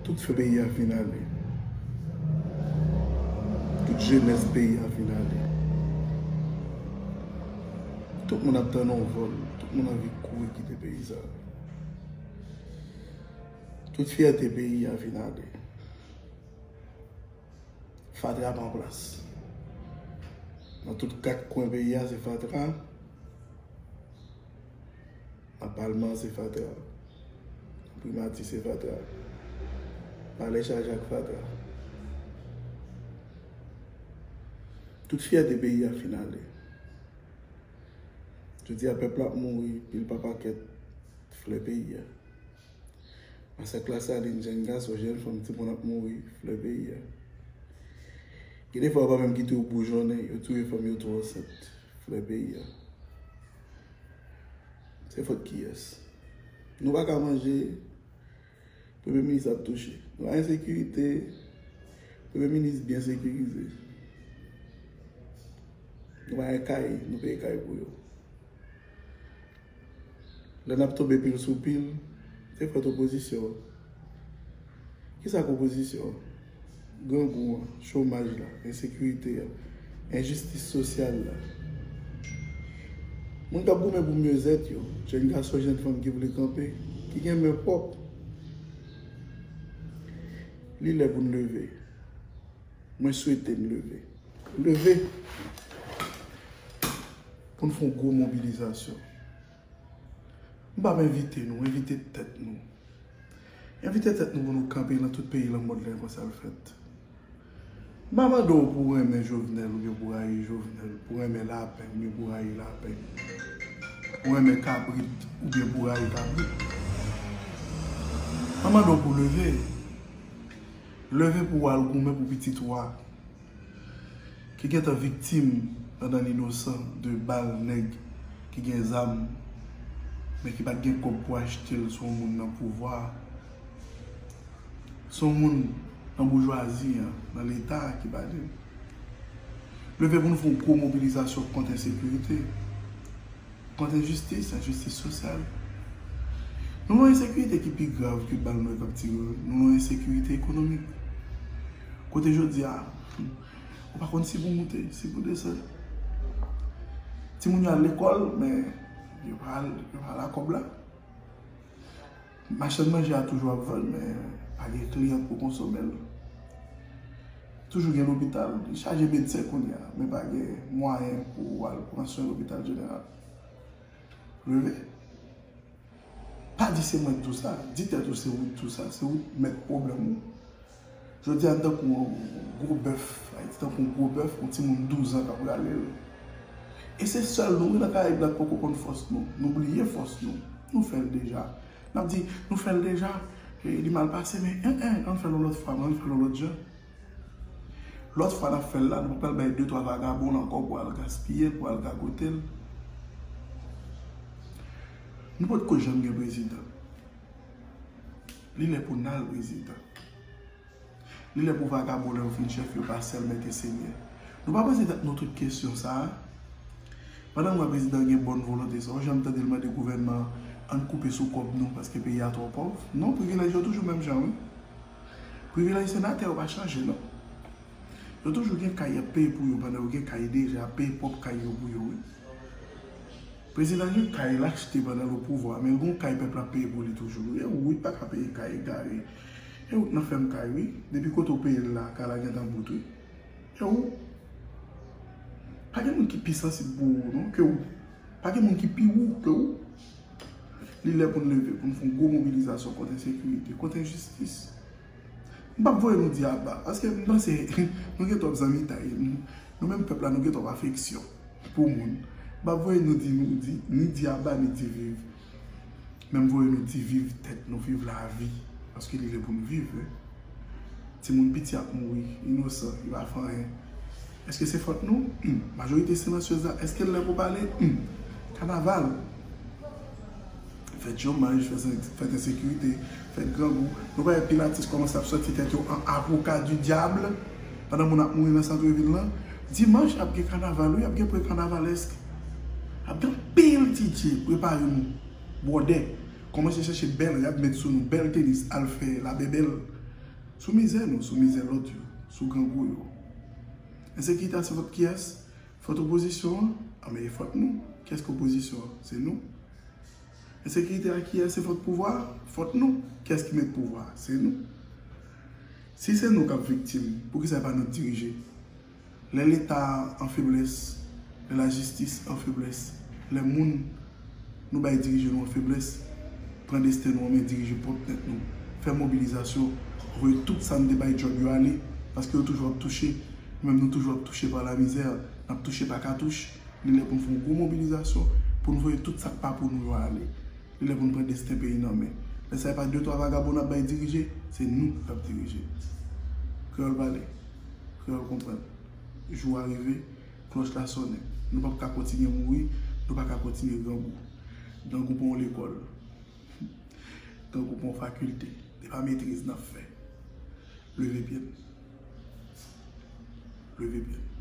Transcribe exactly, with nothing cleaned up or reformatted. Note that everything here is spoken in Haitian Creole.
Tout fè peyi a fin ale. Tout jenès peyi a fin ale. Tout moun ap tann yon vòl. Tout moun anvi kouri kite peyi sa. Tout fyète peyi a fin ale. Fatra pran plas. Nan tout kat kwen peyi a, se fatra. Nan palman, se fatra. Nan primati, se fatra. Palè chaje ak fatra. Tout fyète peyi a fin ale. Jodi a, pèp la ap mouri, pil pa pakèt, flè peyi a. Masak Lasalin, jèn gason, jèn fanm, timoun ap mouri, flè peyi a. Gen de fwa, yo pa menm kite w boujonnen, yo touye fanm yo tou ansent, flè peyi a. Se fòt kiyès? Nou pa ka manje, premye minis ap touche. Nou pa ensekirite, premye minis byen sekirize. Nou pa gen kay, nou peye kay pou yo. Lè n ap tonbe pil sou pil, se fòt opozisyon an. Kisa k opozisyon an? Grangou an, chomaj la, ensekirite a, enjistis sosyal la. Moun k ap goumen pou myezèt yo, jèn gason, jèn fanm ki vle kanpe, ki gen men pwòp. Li lè pou n leve. Mwen swete n leve. Leve pou n fè yon gwo mobilizasyon. M p ap envite nou, envite tèt nou. Envite tèt nou pou nou kanpe nan tout peyi lanmòd la, e konsa l fèt. M pa mande w pou w renmen Jovenel oubyen pou w rayi Jovenel, pou w renmen lapen oubyen pou w rayi lapen, pou w renmen kabrit oubyen pou w rayi kabrit. M pa mande w pou w leve. Leve pou w al goumen pou pitit ou a ki gentan viktim pandan l inosan de bal nèg ki gen zam, men ki pa t gen kòb pou achte l, se yon moun nan pouvwa a. Se yon moun nan boujwazi an, nan Leta a ki pale. Leve pou nou fè yon gwo mobilizasyon kont ensekirite, kont enjistis, enjistis sosyal. Nou nan yon ensekirite ki pi grav ke bal nèg k ap tire. Nou nan yon ensekirite ekonomik. Kote jodi a, ou pa konn si pou moute, si pou desann. Timoun yo al lekòl, men yo pa al, yo pa al ak kòb la. Machann manje a toujou ap vann, men pa gen kliyan pou konsome l. Toujou gen lopital, li chaje medsen kounye a, men pa gen mwayen pou w al pran swen lopital jeneral. Leve. Pa di se mwen k di w sa, di tèt ou se ou k di w sa, se ou k mèt pwoblèm ou. Jodi a, n tankou yon gwo bèf, Ayiti tankou yon gwo bèf, yon timoun douz an k ap rale l. E se sèl nou, wi, nan Karayib la k poko konn fòs nou. Nou bliye fòs nou. Nou fè l deja. N ap di, nou fè l deja, e, li mal pase, men, en, en, ann fè l yon lòt fwa, ann fè l yon lòt jan. Lòt fwa n ap fè l la, nou pa pral bay de twa vagabon l ankò pou al gaspiye l, pou al gagote l. Nou potko janm gen prezidan. Li lè pou n al prezidan. Li lè pou vagabon, lè yo fin chèf, yo pa sèl mèt e senyè. Nou pa poze tèt nou tout kesyon sa a? Pandan n wè prezidan gen bòn volonte sa, ou janm tande l mande gouvènman an, ann koupe sou kòb nou paske peyi a twò pòv? Non, privilèj yo toujou menm jan, wi. Privilèj senatè yo pa chanje, non. Yo toujou gen kay y ap peye pou yo pandan yo gen kay deja, y ap peye pwòp kay yo pou yo, wi. Prezidan gen kay l achte pandan l o pouvwa, men l gon kay pèp la ap peye pou li toujou. E ou, wi, pa ka peye kay egare. E ou k nan fèm kay, wi. Depi kote w peye l la, kay la gentan bout, wi. E ou. Pa gen moun ki pi sansib pou ou, non, ke ou. Pa gen moun ki pi wou ke ou. Li lè pou n leve, pou n fè yon gwo mobilizasyon kont ensekirite, kont enjistis. M p ap voye nou di aba, paske m panse nou gen twòp zanmitay. Nou, nou menm pèp la, nou gen twòp afeksyon pou moun. M p ap voye nou di, nou di, ni di aba, ni di viv. Men m voye nou di viv tèt nou, viv lavi. Paske li lè pou nou viv, wi. Timoun piti ap mouri, inosan, yo pa fè anyen. Èske se fòt nou? Hmm. Majorite silansyez la, èske l lè pou pale? Hmm. Kanaval. Fèt chomaj, fèt, fèt ensekirite, fèt grangou. Nou pa wè pil atis kòmanse ap sòti tèt yo an avoka di dyab pandan moun ap mouri nan santrevil lan? Dimanch ap gen kanaval, wi, ap gen pre kanavalèsk. Ap gen anpil D J, prepare nou. Bwòdè. Kòmanse chèche bèl rad met sou nou, bèl tenis, al fè labèbèl. Sou mizè nou, sou mizè lòt yo, sou grangou yo. Ensekirite a se fòt kiyès? Fòt opozisyon an? Anben, e fòt nou. Kiyès ki opozisyon an? Se nou. Ensekirite a kiyès? Se fòt pouvwa a? Fòt nou. Kiyès ki met pouvwa a? Se nou. Si se nou k ap viktim, poukisa e pa nou k dirije? Lè Leta an feblès, lè lajistis an feblès, lè moun nou bay dirije nou an feblès, pran desten nou an men, dirije pwòp tèt nou, fè mobilizasyon, voye tout sa n te bay djòb yo ale, paske yo toujou ap touche, nou menm nou toujou ap touche pa lamizè, n ap touche pa katouch. Li lè pou n fè yon gwo mobilizasyon, pou n voye tout sa k pa pou nou yo ale. Li lè pou n pran desten peyi n an men. Lè sa e pa de twa vagabon n ap bay dirije, se nou k ap dirije. Kreyòl pale, kreyòl konprann. Jou a rive, klòch la sonnen. Nou p ap ka kontinye mouri, nou pa ka kontinye grangou. Grangou pa yon lekòl. Grangou pa yon fakilte. E pa metriz n ap fè. Leve pye n. Leve pye n.